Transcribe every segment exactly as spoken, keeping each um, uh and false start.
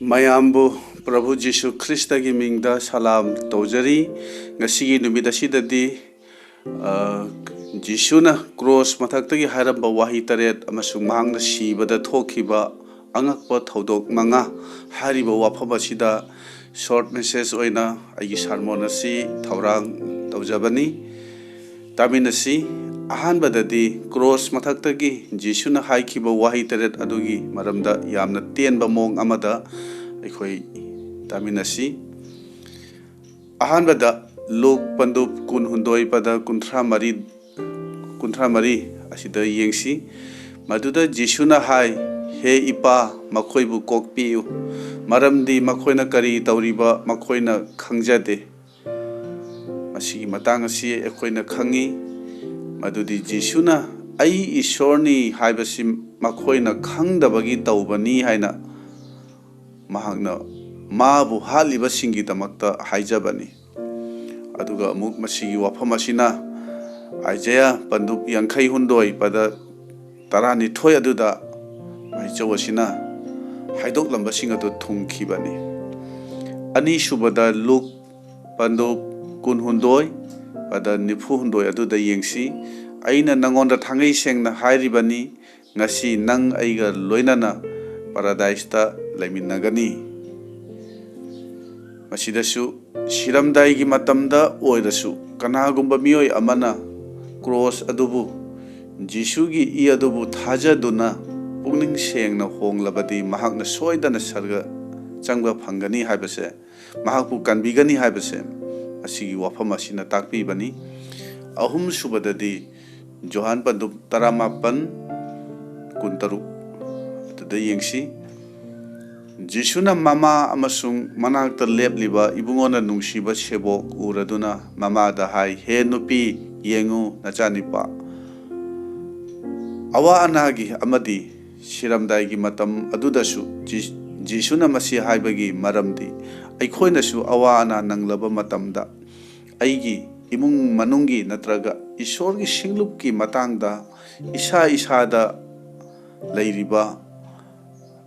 ꯃꯌꯥꯝꯕꯨ ꯄ꯭ꯔꯚꯨ ꯖꯤꯁꯨ ꯈ꯭ꯔꯤꯁꯇꯒꯤ ꯃꯤꯡꯗ ꯁꯂꯥꯝ ꯇꯧꯖꯔꯤ꯫ ꯉꯁꯤꯒꯤ ꯅꯨꯃꯤꯠ ꯑꯁꯤꯗꯗꯤ, ꯑ, ꯖꯤꯁꯨꯅ ꯀ꯭ꯔꯣꯁ ꯃꯊꯛꯇꯒꯤ ꯍꯥꯏꯔꯝꯕ ꯋꯥꯍꯩ ꯇꯔꯦꯠ ꯑꯃꯁꯨꯡ ꯃꯍꯥꯛꯅ ꯁꯤꯕꯗ ꯊꯣꯛꯈꯤꯕ ꯑꯉꯛꯄ ꯊꯧꯗꯣꯛ ꯃꯉꯥ ꯍꯥꯏꯔꯤꯕ ꯋꯥꯐꯝ ꯑꯁꯤꯗ ꯁꯣꯔꯠ ꯃꯦꯁꯦꯖ ꯑꯣꯏꯅ ꯑꯩꯒꯤ ꯁꯥꯔꯃꯣꯟ ꯑꯁꯤ ꯊꯧꯔꯥꯡ ꯇꯧꯖꯕꯅꯤ꯫ ꯇꯥꯃꯤꯟꯅꯁꯤ꯫ ꯑꯍꯥꯟꯕꯗꯗꯤ ꯀ꯭ꯔꯣꯁ ꯃꯊꯛꯇꯒꯤ ꯖꯤꯁꯨꯅ ꯍꯥꯏꯈꯤꯕ ꯋꯥꯍꯩ ꯇꯔꯦꯠ ꯑꯗꯨꯒꯤ ꯃꯔꯝꯗ ꯌꯥꯝꯅ ꯇꯦꯟꯕ ꯃꯑꯣꯡ ꯑꯃꯗ ꯑꯩꯈꯣꯏ ꯇꯥꯃꯤꯟꯅꯁꯤ꯫ ꯑꯍꯥꯟꯕꯗ ꯂꯨꯛ ꯄꯟꯗꯨꯞ ꯀꯨꯟꯍꯨꯝꯗꯣꯏ ꯄꯗ ꯀꯨꯟꯊ꯭ꯔꯥ ꯃꯔꯤ, ꯀꯨꯟꯊ꯭ꯔꯥ ꯃꯔꯤ ꯑꯁꯤꯗ ꯌꯦꯡꯁꯤ꯫ ꯃꯗꯨꯗ ꯖꯤꯁꯨꯅ ꯍꯥꯏ, "ꯍꯦ ꯏꯄꯥ, ꯃꯈꯣꯏꯕꯨ ꯀꯣꯛꯄꯤꯌꯨ, ꯃꯔꯝꯗꯤ ꯃꯈꯣꯏꯅ ꯀꯔꯤ ꯇꯧꯔꯤꯕ ꯃꯈꯣꯏꯅ ꯈꯪꯖꯗꯦ"꯫ ꯃꯁꯤꯒꯤ ꯃꯇꯥꯡ ꯑꯁꯤ ꯑꯩꯈꯣꯏꯅ ꯈꯪꯉꯤ, ꯃꯗꯨꯗꯤ ꯖꯤꯁꯨꯅ "ꯑꯩ ꯏꯁꯣꯔꯅꯤ" ꯍꯥꯏꯕꯁꯤ ꯃꯈꯣꯏꯅ ꯈꯪꯗꯕꯒꯤ ꯇꯧꯕꯅꯤ ꯍꯥꯏꯅ ꯃꯍꯥꯛꯅ ꯃꯥꯕꯨ ꯍꯥꯠꯂꯤꯕꯁꯤꯡꯒꯤꯗꯃꯛꯇ ꯍꯥꯏꯖꯕꯅꯤ꯫ ꯑꯗꯨꯒ ꯑꯃꯨꯛ ꯃꯁꯤꯒꯤ ꯋꯥꯐꯝ ꯑꯁꯤꯅ ꯑꯥꯏꯖꯌꯥ ꯄꯟꯗꯨꯞ ꯌꯥꯡꯈꯩ ꯍꯨꯝꯗꯣꯏ ꯄꯗ ꯇꯔꯥꯅꯤꯊꯣꯏ ꯑꯗꯨꯗ ꯃꯍꯩꯆꯧ ꯑꯁꯤꯅ ꯍꯥꯏꯗꯣꯛꯂꯝꯕꯁꯤꯡ ꯑꯗꯨ ꯊꯨꯡꯈꯤꯕꯅꯤ꯫ ꯑꯅꯤꯁꯨꯕꯗ ꯂꯨꯛ ꯄꯟꯗꯨꯞ ꯀꯨꯟꯍꯨꯝꯗꯣꯏ ꯄꯗ ꯅꯤꯐꯨ ꯍꯨꯝꯗꯣꯏ ꯑꯗꯨꯗ ꯌꯦꯡꯁꯤ꯫ "ꯑꯩꯅ ꯅꯉꯣꯟꯗ ꯊꯥꯡꯉꯩ ꯁꯦꯡꯅ ꯍꯥꯏꯔꯤꯕꯅꯤ, ꯉꯁꯤ ꯅꯪ ꯑꯩꯒ ꯂꯣꯏꯅꯅ ꯄꯥꯔꯥꯗꯥꯏꯁꯇ ꯂꯩꯃꯤꯟꯅꯒꯅꯤ"꯫ ꯃꯁꯤꯗꯁꯨ ꯁꯤꯔꯝꯗꯥꯏꯒꯤ ꯃꯇꯝꯗ ꯑꯣꯏꯔꯁꯨ ꯀꯅꯥꯒꯨꯝꯕ ꯃꯤꯑꯣꯏ ꯑꯃꯅ ꯀ꯭ꯔꯣꯁ ꯑꯗꯨꯕꯨ ꯖꯤꯁꯨꯒꯤ ꯏ ꯑꯗꯨꯕꯨ ꯊꯥꯖꯗꯨꯅ ꯄꯨꯛꯅꯤꯡ ꯁꯦꯡꯅ ꯍꯣꯡꯂꯕꯗꯤ ꯃꯍꯥꯛꯅ ꯁꯣꯏꯗꯅ ꯁꯔꯒ ꯆꯪꯕ ꯐꯪꯒꯅꯤ ꯍꯥꯏꯕꯁꯦ, ꯃꯍꯥꯛꯄꯨ ꯀꯟꯕꯤꯒꯅꯤ ꯍꯥꯏꯕꯁꯦ ꯑꯁꯤꯒꯤ ꯋꯥꯐꯝ ꯑꯁꯤꯅ ꯇꯥꯛꯄꯤꯕꯅꯤ꯫ ꯑꯍꯨꯝꯁꯨꯕꯗꯗꯤ ꯖꯣꯍꯥꯟ ꯄꯟꯗꯨꯞ ꯇꯔꯥꯃꯥꯄꯟ, ꯀꯨꯟꯇꯔꯨꯛ ꯑꯗꯨꯗ ꯌꯦꯡꯁꯤ꯫ ꯖꯤꯁꯨꯅ ꯃꯃꯥ ꯑꯃꯁꯨꯡ ꯃꯅꯥꯛꯇ ꯂꯦꯞꯂꯤꯕ ꯏꯕꯨꯡꯉꯣꯅ ꯅꯨꯡꯁꯤꯕ ꯁꯦꯕꯣꯛ ꯎꯔꯗꯨꯅ ꯃꯃꯥꯗ ꯍꯥꯏ, "ꯍꯦ ꯅꯨꯄꯤ, ꯌꯦꯡꯉꯨ, ꯅꯆꯥꯅꯤꯄꯥ"꯫ ꯑꯋꯥ ꯑꯅꯥꯒꯤ ꯑꯃꯗꯤ ꯁꯤꯔꯝꯗꯥꯏꯒꯤ ꯃꯇꯝ ꯑꯗꯨꯗꯁꯨ ꯖꯤ-, ꯖꯤꯁꯨꯅ ꯃꯁꯤ ꯍꯥꯏꯕꯒꯤ ꯃꯔꯝꯗꯤ, ꯑꯩꯈꯣꯏꯅꯁꯨ ꯑꯋꯥ ꯑꯅꯥ ꯅꯪꯂꯕ ꯃꯇꯝꯗ ꯑꯩꯒꯤ ꯏꯃꯨꯡ ꯃꯅꯨꯡꯒꯤ ꯅꯠꯇ꯭ꯔꯒ ꯏꯁꯣꯔꯒꯤ ꯁꯤꯡꯂꯨꯞꯀꯤ ꯃꯇꯥꯡꯗ ꯏꯁꯥ ꯏꯁꯥꯗ ꯂꯩꯔꯤꯕ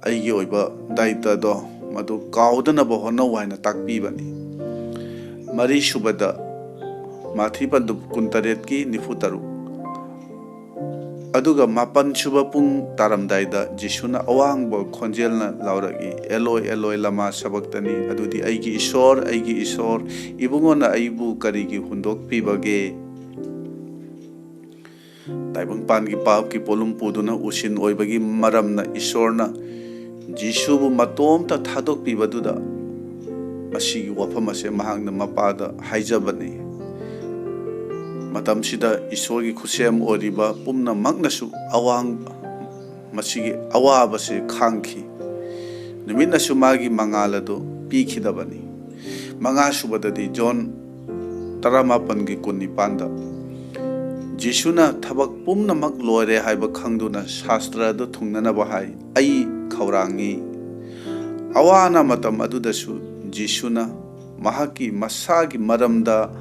ꯑꯩꯒꯤ ꯑꯣꯏꯕ ꯗꯥꯏꯇꯗꯣ ꯃꯗꯨ ꯀꯥꯎꯗꯅꯕ ꯍꯣꯠꯅꯧ ꯍꯥꯏꯅ ꯇꯥꯛꯄꯤꯕꯅꯤ꯫ ꯃꯔꯤꯁꯨꯕꯗ, ꯃꯥꯊꯤ ꯄꯟꯗꯨꯞ ꯀꯨꯟꯇꯔꯦꯠꯀꯤ ꯅꯤꯐꯨ ꯇꯔꯨꯛ꯫ ꯑꯗꯨꯒ ꯃꯥꯄꯟ ꯁꯨꯕ ꯄꯨꯡ ꯇꯥꯔꯝꯗꯥꯏꯗ ꯖꯤꯁꯨꯅ ꯑꯋꯥꯡꯕ ꯈꯣꯟꯖꯦꯜꯅ ꯂꯥꯎꯔꯛꯏ, "ꯑꯦꯂꯣꯏ, ꯑꯦꯂꯣꯏ, ꯂꯃꯥ ꯁꯕꯛꯇꯅꯤ?" ꯑꯗꯨꯗꯤ, "ꯑꯩꯒꯤ ꯏꯁꯣꯔ, ꯑꯩꯒꯤ ꯏꯁꯣꯔ, ꯏꯕꯨꯡꯉꯣꯅ ꯑꯩꯕꯨ ꯀꯔꯤꯒꯤ ꯍꯨꯟꯗꯣꯛꯄꯤꯕꯒꯦ?" ꯇꯥꯏꯕꯪꯄꯥꯟꯒꯤ ꯄꯥꯞꯀꯤ ꯄꯣꯠꯂꯨꯝ ꯄꯨꯗꯨꯅ ꯎꯁꯤꯟ ꯑꯣꯏꯕꯒꯤ ꯃꯔꯝꯅ ꯏꯁꯣꯔꯅ ꯖꯤꯁꯨꯕꯨ ꯃꯇꯣꯝꯇ ꯊꯥꯗꯣꯛꯄꯤꯕꯗꯨꯗ ꯃꯁꯤꯒꯤ ꯋꯥꯐꯝ ꯑꯁꯦ ꯃꯍꯥꯛꯅ ꯃꯄꯥꯗ ꯍꯥꯏꯖꯕꯅꯤ꯫ ꯃꯇꯝꯁꯤꯗ ꯏꯁꯣꯔꯒꯤ ꯈꯨꯠꯁꯦꯝ ꯑꯣꯏꯔꯤꯕ ꯄꯨꯝꯅꯃꯛꯅꯁꯨ ꯑꯋꯥꯡ-, ꯃꯁꯤꯒꯤ ꯑꯋꯥꯕꯁꯦ ꯈꯥꯡꯈꯤ꯫ ꯅꯨꯃꯤꯠꯅꯁꯨ ꯃꯥꯒꯤ ꯃꯉꯥꯜ ꯑꯗꯨ ꯄꯤꯈꯤꯗꯕꯅꯤ꯫ ꯃꯉꯥ ꯁꯨꯕꯗꯗꯤ ꯖꯣꯟ ꯇꯔꯥꯃꯥꯄꯟꯒꯤ ꯀꯨꯟꯅꯤꯄꯥꯟꯗ, ꯖꯤꯁꯨꯅ ꯊꯕꯛ ꯄꯨꯝꯅꯃꯛ ꯂꯣꯏꯔꯦ ꯍꯥꯏꯕ ꯈꯪꯗꯨꯅ ꯁꯥꯁꯇ꯭ꯔ ꯑꯗꯨ ꯊꯨꯡꯅꯅꯕ ꯍꯥꯏ, "ꯑꯩ ꯈꯧꯔꯥꯡꯉꯤ"꯫ ꯑꯋꯥ ꯑꯅꯥ ꯃꯇꯝ ꯑꯗꯨꯗꯁꯨ ꯖꯤꯁꯨꯅ ꯃꯍꯥꯛꯀꯤ ꯃꯁꯥꯒꯤ ꯃꯔꯝꯗ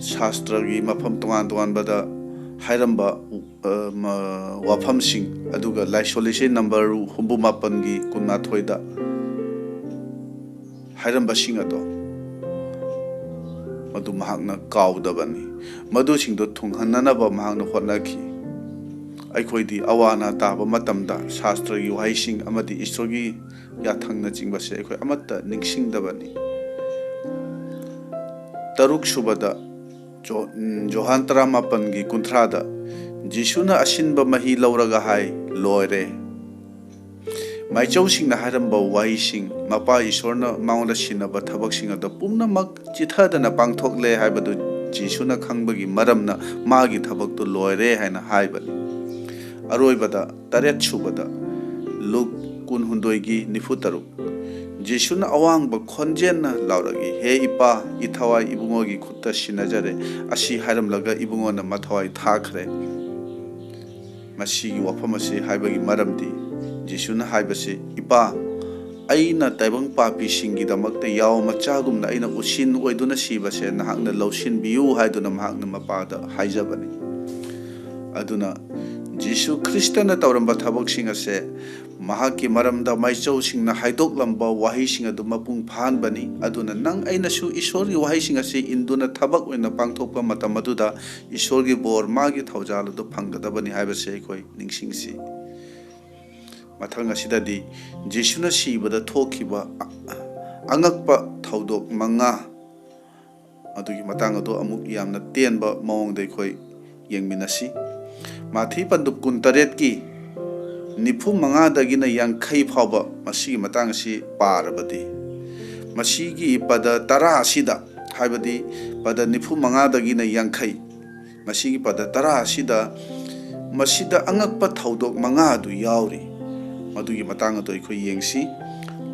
ꯁꯥꯁꯇ꯭ꯔꯒꯤ ꯃꯐꯝ ꯇꯣꯉꯥꯟ ꯇꯣꯉꯥꯟꯕꯗ ꯍꯥꯏꯔꯝꯕ, ꯑ, ꯃ-, ꯋꯥꯐꯝꯁꯤꯡ, ꯑꯗꯨꯒ ꯂꯥꯏꯁꯣꯜ ꯏꯁꯩ ꯅꯝꯕꯔ ꯍꯨꯝꯐꯨ ꯃꯥꯄꯟꯒꯤ ꯀꯨꯟꯃꯥꯊꯣꯏꯗ ꯍꯥꯏꯔꯝꯕꯁꯤꯡ ꯑꯗꯣ, ꯃꯗꯨ ꯃꯍꯥꯛꯅ ꯀꯥꯎꯗꯕꯅꯤ꯫ ꯃꯗꯨꯁꯤꯡꯗꯣ ꯊꯨꯡꯍꯟꯅꯅꯕ ꯃꯍꯥꯛꯅ ꯍꯣꯠꯅꯈꯤ꯫ ꯑꯩꯈꯣꯏꯗꯤ ꯑꯋꯥ ꯑꯅꯥ ꯇꯥꯕ ꯃꯇꯝꯗ ꯁꯥꯁꯇ꯭ꯔꯒꯤ ꯋꯥꯍꯩꯁꯤꯡ ꯑꯃꯗꯤ ꯏꯁꯣꯔꯒꯤ ꯌꯥꯊꯪꯅꯆꯤꯡꯕꯁꯦ ꯑꯩꯈꯣꯏ ꯑꯃꯠꯇ ꯅꯤꯡꯁꯤꯡꯗꯕꯅꯤ꯫ ꯇꯔꯨꯛ ꯁꯨꯕꯗ, ꯖꯣ-, ꯎꯝ, ꯖꯣꯍꯥꯟ ꯇꯔꯥꯃꯥꯄꯟꯒꯤ ꯀꯨꯟꯊ꯭ꯔꯥꯗ ꯖꯤꯁꯨꯅ ꯑꯁꯤꯟꯕ ꯃꯍꯤ ꯂꯧꯔꯒ ꯍꯥꯏ, "ꯂꯣꯏꯔꯦ"꯫ ꯃꯥꯏꯆꯧꯁꯤꯡꯅ ꯍꯥꯏꯔꯝꯕ ꯋꯥꯍꯩꯁꯤꯡ, ꯃꯄꯥ ꯏꯁꯣꯔꯅ ꯃꯉꯣꯟꯗ ꯁꯤꯟꯅꯕ ꯊꯕꯛꯁꯤꯡ ꯑꯗꯨ ꯄꯨꯝꯅꯃꯛ ꯆꯤꯊꯗꯅ ꯄꯥꯡꯊꯣꯛꯂꯦ ꯍꯥꯏꯕꯗꯨ ꯖꯤꯁꯨꯅ ꯈꯪꯕꯒꯤ ꯃꯔꯝꯅ ꯃꯥꯒꯤ ꯊꯕꯛꯇꯨ ꯂꯣꯏꯔꯦ ꯍꯥꯏꯅ ꯍꯥꯏꯕꯅꯤ꯫ ꯑꯔꯣꯏꯕꯗ, ꯇꯔꯦꯠ ꯁꯨꯕꯗ, ꯂꯨꯛ ꯀꯨꯟꯍꯨꯝꯗꯣꯏꯒꯤ ꯅꯤꯐꯨ ꯇꯔꯨꯛ, ꯖꯤꯁꯨꯅ ꯑꯋꯥꯡꯕ ꯈꯣꯟꯖꯦꯜꯅ ꯂꯥꯎꯔꯛꯏ, "ꯍꯦ ꯏꯄꯥ, ꯏꯊꯋꯥꯏ ꯏꯕꯨꯡꯉꯣꯒꯤ ꯈꯨꯠꯇ ꯁꯤꯟꯅꯖꯔꯦ"꯫ ꯑꯁꯤ ꯍꯥꯏꯔꯝꯂꯒ ꯏꯕꯨꯡꯉꯣꯅ ꯃꯊꯋꯥꯏ ꯊꯥꯈ꯭ꯔꯦ꯫ ꯃꯁꯤꯒꯤ ꯋꯥꯐꯝ ꯑꯁꯤ ꯍꯥꯏꯕꯒꯤ ꯃꯔꯝꯗꯤ, ꯖꯤꯁꯨꯅ ꯍꯥꯏꯕꯁꯤ, "ꯏꯄꯥ, ꯑꯩꯅ ꯇꯥꯏꯕꯪ ꯄꯥꯄꯤꯁꯤꯡꯒꯤꯗꯃꯛꯇ ꯌꯥꯑꯣ ꯃꯆꯥꯒꯨꯝꯅ ꯑꯩꯅ ꯎꯁꯤꯟ ꯑꯣꯏꯗꯨꯅ ꯁꯤꯕꯁꯦ ꯅꯍꯥꯛꯅ ꯂꯧꯁꯤꯟꯕꯤꯌꯨ" ꯍꯥꯏꯗꯨꯅ ꯃꯍꯥꯛꯅ ꯃꯄꯥꯗ ꯍꯥꯏꯖꯕꯅꯤ꯫ ꯑꯗꯨꯅ ꯖꯤꯁꯨ ꯈ꯭ꯔꯤꯁꯇꯅ ꯇꯧꯔꯝꯕ ꯊꯕꯛꯁꯤꯡ ꯑꯁꯦ ꯃꯍꯥꯛꯀꯤ ꯃꯔꯝꯗ ꯃꯥꯏꯆꯧꯁꯤꯡꯅ ꯍꯥꯏꯗꯣꯛꯂꯝꯕ ꯋꯥꯍꯩꯁꯤꯡ ꯑꯗꯨ ꯃꯄꯨꯡ ꯐꯥꯍꯟꯕꯅꯤ꯫ ꯑꯗꯨꯅ ꯅꯪ ꯑꯩꯅꯁꯨ ꯏꯁꯣꯔꯒꯤ ꯋꯥꯍꯩꯁꯤꯡ ꯑꯁꯤ ꯏꯟꯗꯨꯅ ꯊꯕꯛ ꯑꯣꯏꯅ ꯄꯥꯡꯊꯣꯛꯄ ꯃꯇꯝ ꯑꯗꯨꯗ ꯏꯁꯣꯔꯒꯤ ꯕꯣꯔ, ꯃꯥꯒꯤ ꯊꯧꯖꯥꯜ ꯑꯗꯨ ꯐꯪꯒꯗꯕꯅꯤ ꯍꯥꯏꯕꯁꯦ ꯑꯩꯈꯣꯏ ꯅꯤꯡꯁꯤꯡꯁꯤ꯫ ꯃꯊꯪ ꯑꯁꯤꯗꯗꯤ ꯖꯤꯁꯨꯅ ꯁꯤꯕꯗ ꯊꯣꯛꯈꯤꯕ ꯑ-, ꯑꯉꯛꯄ ꯊꯧꯗꯣꯛ ꯃꯉꯥ ꯑꯗꯨꯒꯤ ꯃꯇꯥꯡ ꯑꯗꯨ ꯑꯃꯨꯛ ꯌꯥꯝꯅ ꯇꯦꯟꯕ ꯃꯑꯣꯡꯗ ꯑꯩꯈꯣꯏ ꯌꯦꯡꯃꯤꯟꯅꯁꯤ꯫ ꯃꯥꯊꯤ ꯄꯟꯗꯨꯞ ꯀꯨꯟꯇꯔꯦꯠꯀꯤ ꯅꯤꯐꯨ ꯃꯉꯥꯗꯒꯤꯅ ꯌꯥꯡꯈꯩ ꯐꯥꯎꯕ ꯃꯁꯤꯒꯤ ꯃꯇꯥꯡ ꯑꯁꯤ ꯄꯥꯔꯕꯗꯤ, ꯃꯁꯤꯒꯤ ꯄꯗ ꯇꯔꯥ ꯑꯁꯤꯗ, ꯍꯥꯏꯕꯗꯤ ꯄꯗ ꯅꯤꯐꯨ ꯃꯉꯥꯗꯒꯤꯅ ꯌꯥꯡꯈꯩ, ꯃꯁꯤꯒꯤ ꯄꯗ ꯇꯔꯥ ꯑꯁꯤꯗ, ꯃꯁꯤꯗ ꯑꯉꯛꯄ ꯊꯧꯗꯣꯛ ꯃꯉꯥ ꯑꯗꯨ ꯌꯥꯎꯔꯤ꯫ ꯃꯗꯨꯒꯤ ꯃꯇꯥꯡ ꯑꯗꯨ ꯑꯩꯈꯣꯏ ꯌꯦꯡꯁꯤ꯫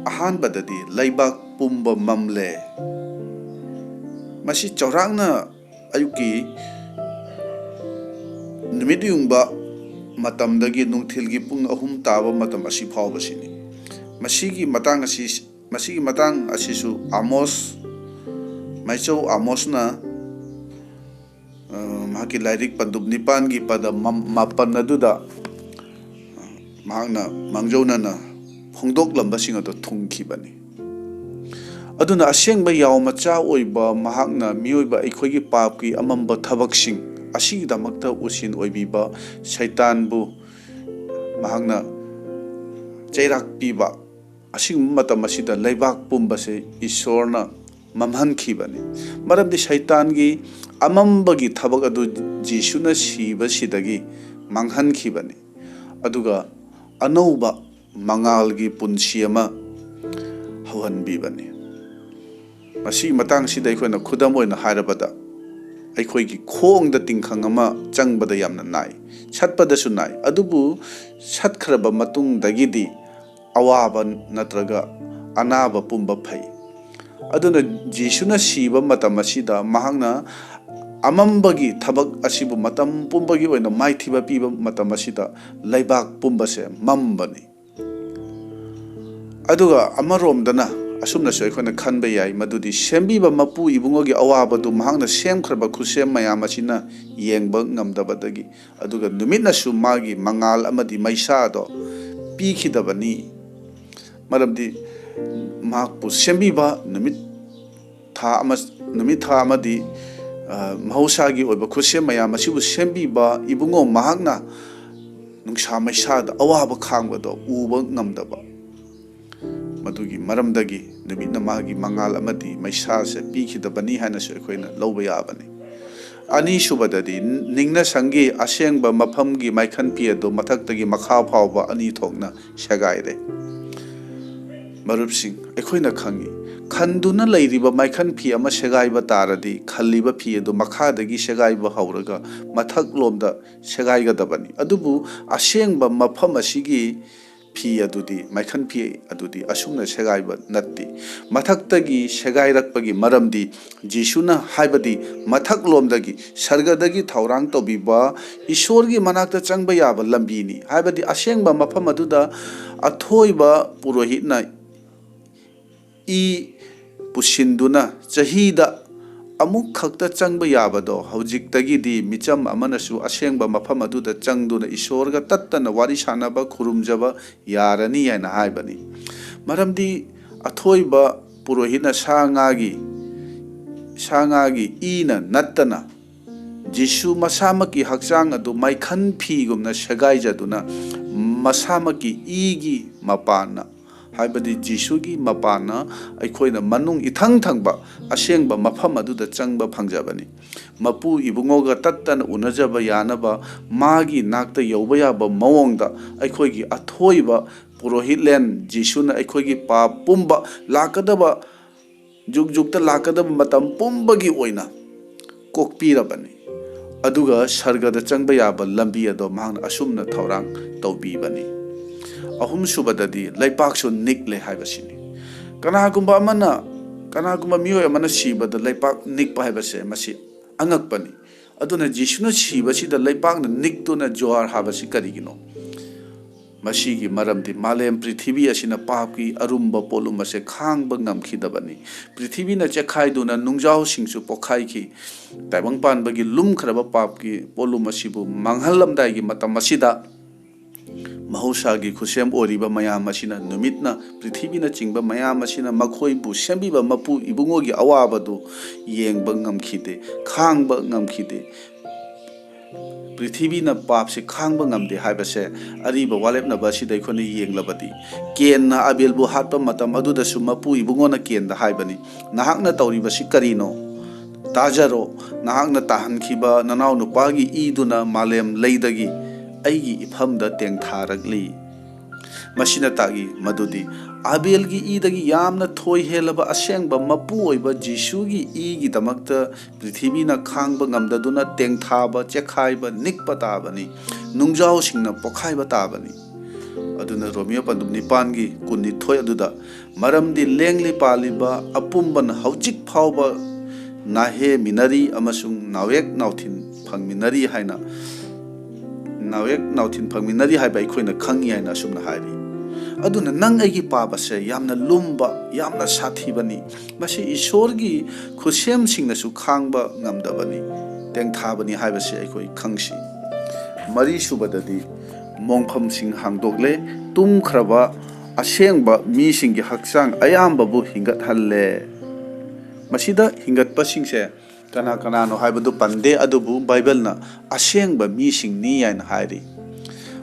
ꯑꯍꯥꯟꯕꯗꯗꯤ ꯂꯩꯕꯥꯛ ꯄꯨꯝꯕ ꯃꯝꯂꯦ꯫ ꯃꯁꯤ ꯆꯥꯎꯔꯥꯛꯅ ꯑꯌꯨꯛꯀꯤ ꯅꯨꯃꯤꯠ ꯌꯨꯡꯕ ꯃꯇꯝꯗꯒꯤ ꯅꯨꯡꯊꯤꯜꯒꯤ ꯄꯨꯡ ꯑꯍꯨꯝ ꯇꯥꯕ ꯃꯇꯝ ꯑꯁꯤ ꯐꯥꯎꯕꯁꯤꯅꯤ꯫ ꯃꯁꯤꯒꯤ ꯃꯇꯥꯡ ꯑꯁꯤ, ꯃꯁꯤꯒꯤ ꯃꯇꯥꯡ ꯑꯁꯤꯁꯨ ꯑꯃꯣꯁ, ꯃꯥꯏꯆꯧ ꯑꯃꯣꯁꯅ, ꯑ, ꯃꯍꯥꯛꯀꯤ ꯂꯥꯏꯔꯤꯛ ꯄꯟꯗꯨꯞ ꯅꯤꯄꯥꯟꯒꯤ ꯄꯗ ꯃꯝ-, ꯃꯥꯄꯟ ꯑꯗꯨꯗ, ꯑ, ꯃꯍꯥꯛꯅ ꯃꯥꯡꯖꯧꯅꯅ ꯐꯣꯡꯗꯣꯛꯂꯝꯕꯁꯤꯡ ꯑꯗꯨ ꯊꯨꯡꯈꯤꯕꯅꯤ꯫ ꯑꯗꯨꯅ ꯑꯁꯦꯡꯕ ꯌꯥꯎ ꯃꯆꯥ ꯑꯣꯏꯕ ꯃꯍꯥꯛꯅ ꯃꯤꯑꯣꯏꯕ ꯑꯩꯈꯣꯏꯒꯤ ꯄꯥꯞꯀꯤ ꯑꯃꯝꯕ ꯊꯕꯛꯁꯤꯡ ꯑꯁꯤꯒꯤꯗꯃꯛꯇ ꯎꯁꯤꯟ ꯑꯣꯏꯕꯤꯕ ꯁꯩꯇꯥꯟꯕꯨ ꯃꯍꯥꯛꯅ ꯆꯩꯔꯥꯛ ꯄꯤꯕ, ꯑꯁꯤꯒꯨꯝꯕ ꯃꯇꯝ ꯑꯁꯤꯗ ꯂꯩꯕꯥꯛ ꯄꯨꯝꯕꯁꯦ ꯏꯁꯣꯔꯅ ꯃꯝꯍꯟꯈꯤꯕꯅꯤ꯫ ꯃꯔꯝꯗꯤ ꯁꯩꯇꯥꯟꯒꯤ ꯑꯃꯝꯕꯒꯤ ꯊꯕꯛ ꯑꯗꯨ ꯖꯤꯁꯨꯅ ꯁꯤꯕꯁꯤꯗꯒꯤ ꯃꯥꯡꯍꯟꯈꯤꯕꯅꯤ꯫ ꯑꯗꯨꯒ ꯑꯅꯧꯕ ꯃꯉꯥꯜꯒꯤ ꯄꯨꯟꯁꯤ ꯑꯃ ꯍꯧꯍꯟꯕꯤꯕꯅꯤ꯫ ꯃꯁꯤꯒꯤ ꯃꯇꯥꯡꯁꯤꯗ ꯑꯩꯈꯣꯏꯅ ꯈꯨꯗꯝ ꯑꯣꯏꯅ ꯍꯥꯏꯔꯕꯗ, ꯑꯩꯈꯣꯏꯒꯤ ꯈꯣꯡꯗ ꯇꯤꯡꯈꯪ ꯑꯃ ꯆꯪꯕꯗ ꯌꯥꯝꯅ ꯅꯥꯏ, ꯁꯠꯄꯗꯁꯨ ꯅꯥꯏ, ꯑꯗꯨꯕꯨ ꯁꯠꯈ꯭ꯔꯕ ꯃꯇꯨꯡꯗꯒꯤꯗꯤ ꯑꯋꯥꯕ ꯅꯠꯇ꯭ꯔꯒ ꯑꯅꯥꯕ ꯄꯨꯝꯕ ꯐꯩ꯫ ꯑꯗꯨꯅ ꯖꯤꯁꯨꯅ ꯁꯤꯕ ꯃꯇꯝ ꯑꯁꯤꯗ ꯃꯍꯥꯛꯅ ꯑꯃꯝꯕꯒꯤ ꯊꯕꯛ ꯑꯁꯤꯕꯨ ꯃꯇꯝ ꯄꯨꯝꯕꯒꯤ ꯑꯣꯏꯅ ꯃꯥꯏꯊꯤꯕ ꯄꯤꯕ ꯃꯇꯝ ꯑꯁꯤꯗ ꯂꯩꯕꯥꯛ ꯄꯨꯝꯕꯁꯦ ꯃꯝꯕꯅꯤ꯫ ꯑꯗꯨꯒ ꯑꯃꯔꯣꯝꯗꯅ ꯑꯁꯨꯝꯅꯁꯨ ꯑꯩꯈꯣꯏꯅ ꯈꯟꯕ ꯌꯥꯏ, ꯃꯗꯨꯗꯤ ꯁꯦꯝꯕꯤꯕ ꯃꯄꯨ ꯏꯕꯨꯡꯉꯣꯒꯤ ꯑꯋꯥꯕꯗꯨ ꯃꯍꯥꯛꯅ ꯁꯦꯝꯈ꯭ꯔꯕ ꯈꯨꯠꯁꯦꯝ ꯃꯌꯥꯝ ꯑꯁꯤꯅ ꯌꯦꯡꯕ ꯉꯝꯗꯕꯗꯒꯤ, ꯑꯗꯨꯒ ꯅꯨꯃꯤꯠꯅꯁꯨ ꯃꯥꯒꯤ ꯃꯉꯥꯜ ꯑꯃꯗꯤ ꯃꯩꯁꯥꯗꯣ ꯄꯤꯈꯤꯗꯕꯅꯤ꯫ ꯃꯔꯝꯗꯤ ꯃꯍꯥꯛꯄꯨ ꯁꯦꯝꯕꯤꯕ ꯅꯨꯃꯤꯠ ꯊꯥ ꯑꯃ, ꯅꯨꯃꯤꯠ ꯊꯥ ꯑꯃꯗꯤ, ꯑ, ꯃꯍꯧꯁꯥꯒꯤ ꯑꯣꯏꯕ ꯈꯨꯠꯁꯦꯝ ꯃꯌꯥꯝ ꯑꯁꯤꯕꯨ ꯁꯦꯝꯕꯤꯕ ꯏꯕꯨꯡꯉꯣ ꯃꯍꯥꯛꯅ ꯅꯨꯡꯁꯥ ꯃꯩꯁꯥꯗ ꯑꯋꯥꯕ ꯈꯥꯡꯕꯗꯣ ꯎꯕ ꯉꯝꯗꯕ, ꯃꯗꯨꯒꯤ ꯃꯔꯝꯗꯒꯤ ꯅꯨꯃꯤꯠꯅ ꯃꯥꯒꯤ ꯃꯉꯥꯜ ꯑꯃꯗꯤ ꯃꯩꯁꯥꯁꯦ ꯄꯤꯈꯤꯗꯕꯅꯤ ꯍꯥꯏꯅꯁꯨ ꯑꯩꯈꯣꯏꯅ ꯂꯧꯕ ꯌꯥꯕꯅꯤ꯫ ꯑꯅꯤꯁꯨꯕꯗꯗꯤ, ꯅꯤꯡꯅ ꯁꯪꯒꯤ ꯑꯁꯦꯡꯕ ꯃꯐꯝꯒꯤ ꯃꯥꯏꯈꯟ ꯐꯤ ꯑꯗꯨ ꯃꯊꯛꯇꯒꯤ ꯃꯈꯥ ꯐꯥꯎꯕ ꯑꯅꯤ ꯊꯣꯛꯅ ꯁꯦꯒꯥꯏꯔꯦ꯫ ꯃꯔꯨꯞꯁꯤꯡ, ꯑꯩꯈꯣꯏꯅ ꯈꯪꯏ, ꯈꯟꯗꯨꯅ ꯂꯩꯔꯤꯕ ꯃꯥꯏꯈꯟ ꯐꯤ ꯑꯃ ꯁꯦꯒꯥꯏꯕ ꯇꯥꯔꯗꯤ, ꯈꯜꯂꯤꯕ ꯐꯤ ꯑꯗꯨ ꯃꯈꯥꯗꯒꯤ ꯁꯦꯒꯥꯏꯕ ꯍꯧꯔꯒ ꯃꯊꯛꯂꯣꯝꯗ ꯁꯦꯒꯥꯏꯒꯗꯕꯅꯤ꯫ ꯑꯗꯨꯕꯨ ꯑꯁꯦꯡꯕ ꯃꯐꯝ ꯑꯁꯤꯒꯤ ꯐꯤ ꯑꯗꯨꯗꯤ, ꯃꯥꯏꯈꯟ ꯐꯤ ꯑꯗꯨꯗꯤ ꯑꯁꯨꯝꯅ ꯁꯦꯒꯥꯏꯕ ꯅꯠꯇꯦ꯫ ꯃꯊꯛꯇꯒꯤ ꯁꯦꯒꯥꯏꯔꯛꯄꯒꯤ ꯃꯔꯝꯗꯤ ꯖꯤꯁꯨꯅ, ꯍꯥꯏꯕꯗꯤ ꯃꯊꯛꯂꯣꯝꯗꯒꯤ, ꯁꯔꯒꯗꯒꯤ ꯊꯧꯔꯥꯡ ꯇꯧꯕꯤꯕ ꯏꯁꯣꯔꯒꯤ ꯃꯅꯥꯛꯇ ꯆꯪꯕ ꯌꯥꯕ ꯂꯝꯕꯤꯅꯤ꯫ ꯍꯥꯏꯕꯗꯤ ꯑꯁꯦꯡꯕ ꯃꯐꯝ ꯑꯗꯨꯗ ꯑꯊꯣꯏꯕ ꯄꯨꯔꯣꯍꯤꯠꯅ ꯏ ꯄꯨꯁꯤꯟꯗꯨꯅ ꯆꯍꯤꯗ ꯑꯃꯨꯛ ꯈꯛꯇ ꯆꯪꯕ ꯌꯥꯕꯗꯣ, ꯍꯧꯖꯤꯛꯇꯒꯤꯗꯤ ꯃꯤꯆꯝ ꯑꯃꯅꯁꯨ ꯑꯁꯦꯡꯕ ꯃꯐꯝ ꯑꯗꯨꯗ ꯆꯪꯗꯨꯅ ꯏꯁꯣꯔꯒ ꯇꯠꯇꯅ ꯋꯥꯔꯤ ꯁꯥꯟꯅꯕ, ꯈꯨꯔꯨꯝꯖꯕ ꯌꯥꯔꯅꯤ ꯍꯥꯏꯅ ꯍꯥꯏꯕꯅꯤ꯫ ꯃꯔꯝꯗꯤ ꯑꯊꯣꯏꯕ ꯄꯨꯔꯣꯍꯤꯠꯅ ꯁꯥ ꯉꯥꯒꯤ, ꯁꯥ ꯉꯥꯒꯤ ꯏꯅ ꯅꯠꯇꯅ ꯖꯤꯁꯨ ꯃꯁꯥꯃꯛꯀꯤ ꯍꯛꯆꯥꯡ ꯑꯗꯨ ꯃꯥꯏꯈꯟ ꯐꯤꯒꯨꯝꯅ ꯁꯦꯒꯥꯏꯖꯗꯨꯅ, ꯃꯁꯥꯃꯛꯀꯤ ꯏꯒꯤ ꯃꯄꯥꯟꯅ, ꯍꯥꯏꯕꯗꯤ ꯖꯤꯁꯨꯒꯤ ꯃꯄꯥꯟꯅ, ꯑꯩꯈꯣꯏꯅ ꯃꯅꯨꯡ ꯏꯊꯪ ꯊꯪꯕ ꯑꯁꯦꯡꯕ ꯃꯐꯝ ꯑꯗꯨꯗ ꯆꯪꯕ ꯐꯪꯖꯕꯅꯤ꯫ ꯃꯄꯨ ꯏꯕꯨꯡꯉꯣꯒ ꯇꯠꯇꯅ ꯎꯅꯖꯕ ꯌꯥꯅꯕ, ꯃꯥꯒꯤ ꯅꯥꯛꯇ ꯌꯧꯕ ꯌꯥꯕ ꯃꯑꯣꯡꯗ ꯑꯩꯈꯣꯏꯒꯤ ꯑꯊꯣꯏꯕ ꯄꯨꯔꯣꯍꯤꯠꯂꯦꯟ ꯖꯤꯁꯨꯅ ꯑꯩꯈꯣꯏꯒꯤ ꯄꯥꯞ ꯄꯨꯝꯕ ꯂꯥꯛꯀꯗꯕ, ꯖꯨꯛ ꯖꯨꯛꯇ ꯂꯥꯛꯀꯗꯕ ꯃꯇꯝ ꯄꯨꯝꯕꯒꯤ ꯑꯣꯏꯅ ꯀꯣꯛꯄꯤꯔꯕꯅꯤ꯫ ꯑꯗꯨꯒ ꯁꯔꯒꯗ ꯆꯪꯕ ꯌꯥꯕ ꯂꯝꯕꯤ ꯑꯗꯣ ꯃꯍꯥꯛꯅ ꯑꯁꯨꯝꯅ ꯊꯧꯔꯥꯡ ꯇꯧꯕꯤꯕꯅꯤ꯫ ꯑꯍꯨꯝꯁꯨꯕꯗꯗꯤ ꯂꯩꯄꯥꯛꯁꯨ ꯅꯤꯛꯂꯦ ꯍꯥꯏꯕꯁꯤꯅꯤ꯫ ꯀꯅꯥꯒꯨꯝꯕ ꯑꯃꯅ, ꯀꯅꯥꯒꯨꯝꯕ ꯃꯤꯑꯣꯏ ꯑꯃꯅ ꯁꯤꯕꯗ ꯂꯩꯄꯥꯛ ꯅꯤꯛꯄ ꯍꯥꯏꯕꯁꯦ ꯃꯁꯤ ꯑꯉꯛꯄꯅꯤ꯫ ꯑꯗꯨꯅ ꯖꯤꯁꯨꯅ ꯁꯤꯕꯁꯤꯗ ꯂꯩꯄꯥꯛꯅ ꯅꯤꯛꯇꯨꯅ ꯖꯣꯍꯥꯔ ꯍꯥꯕꯁꯤ ꯀꯔꯤꯒꯤꯅꯣ? ꯃꯁꯤꯒꯤ ꯃꯔꯝꯗꯤ ꯃꯥꯂꯦꯝ ꯄ꯭ꯔꯤꯊꯤꯕꯤ ꯑꯁꯤꯅ ꯄꯥꯞꯀꯤ ꯑꯔꯨꯝꯕ ꯄꯣꯠꯂꯨꯝ ꯑꯁꯦ ꯈꯥꯡꯕ ꯉꯝꯈꯤꯗꯕꯅꯤ꯫ ꯄ꯭ꯔꯤꯊꯤꯕꯤꯅ ꯆꯦꯛꯈꯥꯏꯗꯨꯅ ꯅꯨꯡꯖꯥꯎꯁꯤꯡꯁꯨ ꯄꯣꯛꯈꯥꯏꯈꯤ꯫ ꯇꯥꯏꯕꯪ ꯄꯥꯟꯕꯒꯤ ꯂꯨꯝꯈ꯭ꯔꯕ ꯄꯥꯞꯀꯤ ꯄꯣꯠꯂꯨꯝ ꯑꯁꯤꯕꯨ ꯃꯥꯡꯍꯜꯂꯝꯗꯥꯏꯒꯤ ꯃꯇꯝ ꯑꯁꯤꯗ, ꯃꯍꯧꯁꯥꯒꯤ ꯈꯨꯠꯁꯦꯝ ꯑꯣꯏꯔꯤꯕ ꯃꯌꯥꯝ ꯑꯁꯤꯅ, ꯅꯨꯃꯤꯠꯅ, ꯄ꯭ꯔꯤꯊꯤꯕꯤꯅꯆꯤꯡꯕ ꯃꯌꯥꯝ ꯑꯁꯤꯅ ꯃꯈꯣꯏꯕꯨ ꯁꯦꯝꯕꯤꯕ ꯃꯄꯨ ꯏꯕꯨꯡꯉꯣꯒꯤ ꯑꯋꯥꯕꯗꯨ ꯌꯦꯡꯕ ꯉꯝꯈꯤꯗꯦ, ꯈꯥꯡꯕ ꯉꯝꯈꯤꯗꯦ꯫ ꯄ꯭ꯔꯤꯊꯤꯕꯤꯅ ꯄꯥꯞꯁꯤ ꯈꯥꯡꯕ ꯉꯝꯗꯦ ꯍꯥꯏꯕꯁꯦ ꯑꯔꯤꯕ ꯋꯥꯔꯦꯞꯅꯕ ꯑꯁꯤꯗ ꯑꯩꯈꯣꯏꯅ ꯌꯦꯡꯂꯕꯗꯤ, ꯀꯦꯟꯅ ꯑꯕꯦꯜꯕꯨ ꯍꯥꯠꯄ ꯃꯇꯝ ꯑꯗꯨꯗꯁꯨ ꯃꯄꯨ ꯏꯕꯨꯡꯉꯣꯅ ꯀꯦꯟꯗ ꯍꯥꯏꯕꯅꯤ, "ꯅꯍꯥꯛꯅ ꯇꯧꯔꯤꯕꯁꯤ ꯀꯔꯤꯅꯣ? ꯇꯥꯖꯔꯣ, ꯅꯍꯥꯛꯅ ꯇꯥꯍꯟꯈꯤꯕ ꯅꯅꯥꯎ ꯅꯨꯄꯥꯒꯤ ꯏꯗꯨꯅ ꯃꯥꯂꯦꯝ ꯂꯩꯗꯒꯤ ꯑꯩꯒꯤ ꯏꯐꯝꯗ ꯇꯦꯡꯊꯥꯔꯛꯂꯤ"꯫ ꯃꯁꯤꯅ ꯇꯥꯛꯏ ꯃꯗꯨꯗꯤ ꯑꯥꯕꯦꯜꯒꯤ ꯏꯗꯒꯤ ꯌꯥꯝꯅ ꯊꯣꯏ ꯍꯦꯜꯂꯕ ꯑꯁꯦꯡꯕ ꯃꯄꯨ ꯑꯣꯏꯕ ꯖꯤꯁꯨꯒꯤ ꯏꯒꯤꯗꯃꯛꯇ ꯄ꯭ꯔꯤꯊꯤꯕꯤꯅ ꯈꯥꯡꯕ ꯉꯝꯗꯗꯨꯅ ꯇꯦꯡꯊꯥꯕ, ꯆꯦꯛꯈꯥꯏꯕ, ꯅꯤꯛꯄ ꯇꯥꯕꯅꯤ꯫ ꯅꯨꯡꯖꯥꯎꯁꯤꯡꯅ ꯄꯣꯛꯈꯥꯏꯕ ꯇꯥꯕꯅꯤ꯫ ꯑꯗꯨꯅ ꯔꯣꯃꯤꯌꯣ ꯄꯟꯗꯨꯞ ꯅꯤꯄꯥꯟꯒꯤ ꯀꯨꯟꯅꯤꯊꯣꯏ ꯑꯗꯨꯗ, "ꯃꯔꯝꯗꯤ ꯂꯦꯡꯂꯤ ꯄꯥꯜꯂꯤꯕ ꯑꯄꯨꯝꯕꯅ ꯍꯧꯖꯤꯛ ꯐꯥꯎꯕ ꯅꯥꯍꯦ ꯃꯤꯅꯔꯤ ꯑꯃꯁꯨꯡ ꯅꯥꯋꯦꯛ ꯅꯥꯎꯊꯤꯟ ꯐꯪꯃꯤꯟꯅꯔꯤ ꯍꯥꯏꯅ, ꯅꯥꯋꯦꯛ ꯅꯥꯎꯊꯤꯟ ꯐꯪꯃꯤꯟꯅꯔꯤ ꯍꯥꯏꯕ ꯑꯩꯈꯣꯏꯅ ꯈꯪꯉꯤ" ꯍꯥꯏꯅ ꯑꯁꯨꯝꯅ ꯍꯥꯏꯔꯤ꯫ ꯑꯗꯨꯅ ꯅꯪ ꯑꯩꯒꯤ ꯄꯥꯞ ꯑꯁꯦ ꯌꯥꯝꯅ ꯂꯨꯝꯕ, ꯌꯥꯝꯅ ꯁꯥꯊꯤꯕꯅꯤ꯫ ꯃꯁꯤ ꯏꯁꯣꯔꯒꯤ ꯈꯨꯠꯁꯦꯝꯁꯤꯡꯅꯁꯨ ꯈꯥꯡꯕ ꯉꯝꯗꯕꯅꯤ, ꯇꯦꯡꯊꯥꯕꯅꯤ ꯍꯥꯏꯕꯁꯤ ꯑꯩꯈꯣꯏ ꯈꯪꯁꯤ꯫ ꯃꯔꯤꯁꯨꯕꯗꯗꯤ, ꯃꯣꯡꯐꯝꯁꯤꯡ ꯍꯥꯡꯗꯣꯛꯂꯦ, ꯇꯨꯝꯈ꯭ꯔꯕ ꯑꯁꯦꯡꯕ ꯃꯤꯁꯤꯡꯒꯤ ꯍꯛꯆꯥꯡ ꯑꯌꯥꯝꯕꯕꯨ ꯍꯤꯡꯒꯠꯍꯜꯂꯦ꯫ ꯃꯁꯤꯗ ꯍꯤꯡꯒꯠꯄꯁꯤꯡꯁꯦ ꯀꯅꯥ ꯀꯅꯥꯅꯣ ꯍꯥꯏꯕꯗꯨ ꯄꯟꯗꯦ, ꯑꯗꯨꯕꯨ ꯕꯥꯏꯕꯜꯅ "ꯑꯁꯦꯡꯕ ꯃꯤꯁꯤꯡꯅꯤ" ꯍꯥꯏꯅ ꯍꯥꯏꯔꯤ꯫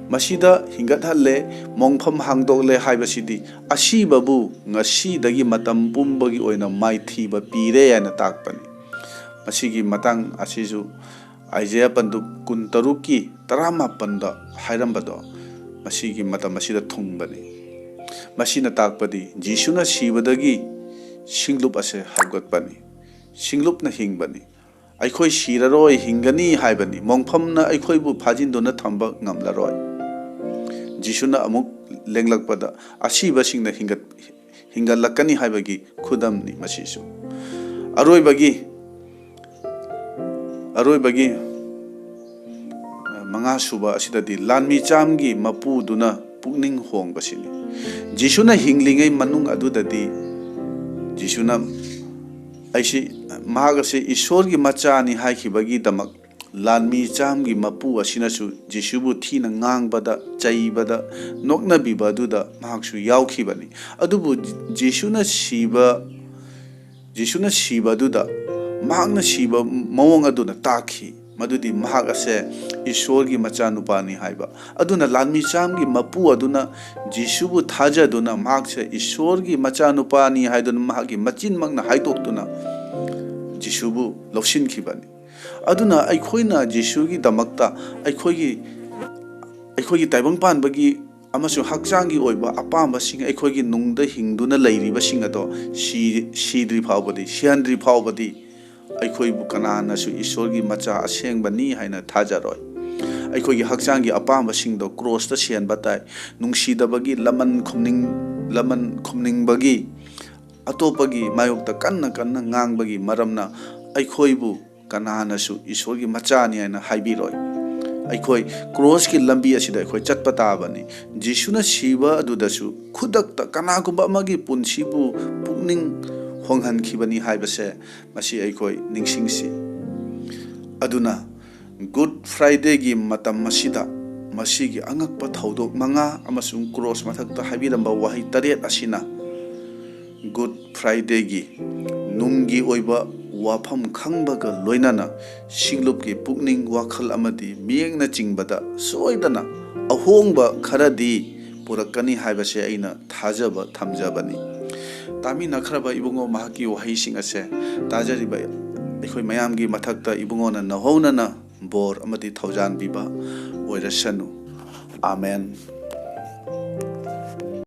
ꯃꯁꯤꯗ ꯍꯤꯡꯒꯠꯍꯜꯂꯦ, ꯃꯣꯡꯐꯝ ꯍꯥꯡꯗꯣꯛꯂꯦ ꯍꯥꯏꯕꯁꯤꯗꯤ ꯑꯁꯤꯕꯕꯨ ꯉꯁꯤꯗꯒꯤ ꯃꯇꯝ ꯄꯨꯝꯕꯒꯤ ꯑꯣꯏꯅ ꯃꯥꯏꯊꯤꯕ ꯄꯤꯔꯦ ꯍꯥꯏꯅ ꯇꯥꯛꯄꯅꯤ꯫ ꯃꯁꯤꯒꯤ ꯃꯇꯥꯡ ꯑꯁꯤꯁꯨ ꯑꯥꯏꯖꯌꯥ ꯄꯟꯗꯨꯞ ꯀꯨꯟꯇꯔꯨꯛꯀꯤ ꯇꯔꯥꯃꯥꯄꯟꯗ ꯍꯥꯏꯔꯝꯕꯗꯣ ꯃꯁꯤꯒꯤ ꯃꯇꯝ ꯑꯁꯤꯗ ꯊꯨꯡꯕꯅꯤ꯫ ꯃꯁꯤꯅ ꯇꯥꯛꯄꯗꯤ ꯖꯤꯁꯨꯅ ꯁꯤꯕꯗꯒꯤ ꯁꯤꯡꯂꯨꯞ ꯑꯁꯦ ꯍꯧꯒꯠꯄꯅꯤ꯫ ꯁꯤꯡꯂꯨꯞꯅ ꯍꯤꯡꯕꯅꯤ꯫ ꯑꯩꯈꯣꯏ ꯁꯤꯔꯔꯣꯏ, ꯍꯤꯡꯒꯅꯤ ꯍꯥꯏꯕꯅꯤ꯫ ꯃꯣꯡꯐꯝꯅ ꯑꯩꯈꯣꯏꯕꯨ ꯐꯥꯖꯤꯟꯗꯨꯅ ꯊꯝꯕ ꯉꯝꯂꯔꯣꯏ꯫ ꯖꯤꯁꯨꯅ ꯑꯃꯨꯛ ꯂꯦꯡꯂꯛꯄꯗ ꯑꯁꯤꯕꯁꯤꯡꯅ ꯍꯤꯡꯒꯠ-, ꯍꯤꯡꯒꯠꯂꯛꯀꯅꯤ ꯍꯥꯏꯕꯒꯤ ꯈꯨꯗꯝꯅꯤ ꯃꯁꯤꯁꯨ꯫ ꯑꯔꯣꯏꯕꯒꯤ, ꯑꯔꯣꯏꯕꯒꯤ ꯃꯉꯥ ꯁꯨꯕ ꯑꯁꯤꯗꯗꯤ ꯂꯥꯟꯃꯤ ꯆꯥꯝꯒꯤ ꯃꯄꯨꯗꯨꯅ ꯄꯨꯛꯅꯤꯡ ꯍꯣꯡꯕꯁꯤꯅꯤ꯫ ꯖꯤꯁꯨꯅ ꯍꯤꯡꯂꯤꯉꯩ ꯃꯅꯨꯡ ꯑꯗꯨꯗꯗꯤ ꯖꯤꯁꯨꯅ ꯑꯩꯁꯤ, ꯃꯍꯥꯛ ꯑꯁꯤ ꯏꯁꯣꯔꯒꯤ ꯃꯆꯥꯅꯤ ꯍꯥꯏꯈꯤꯕꯒꯤꯗꯃꯛ ꯂꯥꯟꯃꯤ ꯆꯥꯝꯒꯤ ꯃꯄꯨ ꯑꯁꯤꯅꯁꯨ ꯖꯤꯁꯨꯕꯨ ꯊꯤꯅ ꯉꯥꯡꯕꯗ, ꯆꯩꯕꯗ, ꯅꯣꯛꯅꯕꯤꯕ ꯑꯗꯨꯗ ꯃꯍꯥꯛꯁꯨ ꯌꯥꯎꯈꯤꯕꯅꯤ꯫ ꯑꯗꯨꯕꯨ ꯖꯤꯁꯨꯅ ꯁꯤꯕ, ꯖꯤꯁꯨꯅ ꯁꯤꯕ ꯑꯗꯨꯗ ꯃꯍꯥꯛꯅ ꯁꯤꯕ ꯃꯑꯣꯡ ꯑꯗꯨꯅ ꯇꯥꯛꯈꯤ ꯃꯗꯨꯗꯤ ꯃꯍꯥꯛ ꯑꯁꯦ ꯏꯁꯣꯔꯒꯤ ꯃꯆꯥꯅꯨꯄꯥꯅꯤ ꯍꯥꯏꯕ꯫ ꯑꯗꯨꯅ ꯂꯥꯟꯃꯤ ꯆꯥꯝꯒꯤ ꯃꯄꯨ ꯑꯗꯨꯅ ꯖꯤꯁꯨꯕꯨ ꯊꯥꯖꯗꯨꯅ ꯃꯍꯥꯛꯁꯦ ꯏꯁꯣꯔꯒꯤ ꯃꯆꯥꯅꯨꯄꯥꯅꯤ ꯍꯥꯏꯗꯨꯅ ꯃꯍꯥꯛꯀꯤ ꯃꯆꯤꯟꯃꯛꯅ ꯍꯥꯏꯗꯣꯛꯇꯨꯅ ꯖꯤꯁꯨꯕꯨ ꯂꯧꯁꯤꯟꯈꯤꯕꯅꯤ꯫ ꯑꯗꯨꯅ ꯑꯩꯈꯣꯏꯅ ꯖꯤꯁꯨꯒꯤꯗꯃꯛꯇ ꯑꯩꯈꯣꯏꯒꯤ, ꯑꯩꯈꯣꯏꯒꯤ ꯇꯥꯏꯕꯪ ꯄꯥꯟꯕꯒꯤ ꯑꯃꯁꯨꯡ ꯍꯛꯆꯥꯡꯒꯤ ꯑꯣꯏꯕ ꯑꯄꯥꯝꯕꯁꯤꯡ, ꯑꯩꯈꯣꯏꯒꯤ ꯅꯨꯡꯗ ꯍꯤꯡꯗꯨꯅ ꯂꯩꯔꯤꯕꯁꯤꯡ ꯑꯗꯣ ꯁꯤ-, ꯁꯤꯗ꯭ꯔꯤ ꯐꯥꯎꯕꯗꯤ, ꯁꯤꯍꯟꯗ꯭ꯔꯤ ꯐꯥꯎꯕꯗꯤ ꯑꯩꯈꯣꯏꯕꯨ ꯀꯅꯥꯅꯁꯨ ꯏꯁꯣꯔꯒꯤ ꯃꯆꯥ ꯑꯁꯦꯡꯕꯅꯤ ꯍꯥꯏꯅ ꯊꯥꯖꯔꯣꯏ꯫ ꯑꯩꯈꯣꯏꯒꯤ ꯍꯛꯆꯥꯡꯒꯤ ꯑꯄꯥꯝꯕꯁꯤꯡꯗꯣ ꯀ꯭ꯔꯣꯁꯇ ꯁꯤꯍꯟꯕ ꯇꯥꯏ꯫ ꯅꯨꯡꯁꯤꯗꯕꯒꯤ ꯂꯃꯟ ꯈꯨꯝꯅꯤꯡ-, ꯂꯃꯟ ꯈꯨꯝꯅꯤꯡꯕꯒꯤ, ꯑꯇꯣꯞꯄꯒꯤ ꯃꯥꯌꯣꯛꯇ ꯀꯟꯅ ꯀꯟꯅ ꯉꯥꯡꯕꯒꯤ ꯃꯔꯝꯅ ꯑꯩꯈꯣꯏꯕꯨ ꯀꯅꯥꯅꯁꯨ ꯏꯁꯣꯔꯒꯤ ꯃꯆꯥꯅꯤ ꯍꯥꯏꯅ ꯍꯥꯏꯕꯤꯔꯣꯏ꯫ ꯑꯩꯈꯣꯏ ꯀ꯭ꯔꯣꯁꯀꯤ ꯂꯝꯕꯤ ꯑꯁꯤꯗ ꯑꯩꯈꯣꯏ ꯆꯠꯄ ꯇꯥꯕꯅꯤ꯫ ꯖꯤꯁꯨꯅ ꯁꯤꯕ ꯑꯗꯨꯗꯁꯨ ꯈꯨꯗꯛꯇ ꯀꯅꯥꯒꯨꯝꯕ ꯑꯃꯒꯤ ꯄꯨꯟꯁꯤꯕꯨ ꯄꯨꯛꯅꯤꯡ ꯍꯣꯡꯍꯟꯈꯤꯕꯅꯤ ꯍꯥꯏꯕꯁꯦ ꯃꯁꯤ ꯑꯩꯈꯣꯏ ꯅꯤꯡꯁꯤꯡꯁꯤ꯫ ꯑꯗꯨꯅ Good Fridayꯒꯤ ꯃꯇꯝ ꯑꯁꯤꯗ ꯃꯁꯤꯒꯤ ꯑꯉꯛꯄ ꯊꯧꯗꯣꯛ ꯃꯉꯥ ꯑꯃꯁꯨꯡ ꯀ꯭ꯔꯣꯁ ꯃꯊꯛꯇ ꯍꯥꯏꯕꯤꯔꯝꯕ ꯋꯥꯍꯩ ꯇꯔꯦꯠ ꯑꯁꯤꯅ Good Fridayꯒꯤ ꯅꯨꯡꯒꯤ ꯑꯣꯏꯕ ꯋꯥꯐꯝ ꯈꯪꯕꯒ ꯂꯣꯏꯅꯅ ꯁꯤꯡꯂꯨꯞꯀꯤ ꯄꯨꯛꯅꯤꯡ ꯋꯥꯈꯜ ꯑꯃꯗꯤ ꯃꯤꯠꯌꯦꯡꯅꯆꯤꯡꯕꯗ ꯁꯣꯏꯗꯅ ꯑꯍꯣꯡꯕ ꯈꯔꯗꯤ ꯄꯨꯔꯛꯀꯅꯤ ꯍꯥꯏꯕꯁꯦ ꯑꯩꯅ ꯊꯥꯖꯕ ꯊꯝꯖꯕꯅꯤ꯫ ꯇꯥꯃꯤꯟꯅꯈ꯭ꯔꯕ ꯏꯕꯨꯡꯉꯣ ꯃꯍꯥꯛꯀꯤ ꯋꯥꯍꯩꯁꯤꯡ ꯑꯁꯦ ꯇꯥꯖꯔꯤꯕ ꯑꯩꯈꯣꯏ ꯃꯌꯥꯝꯒꯤ ꯃꯊꯛꯇ ꯏꯕꯨꯡꯉꯣꯅ ꯅꯧꯍꯧꯅꯅ ꯕꯣꯔ ꯑꯃꯗꯤ ꯊꯧꯖꯥꯟ ꯄꯤꯕ ꯑꯣꯏꯔꯁꯅꯨ꯫ ꯑꯥꯃꯦꯟ꯫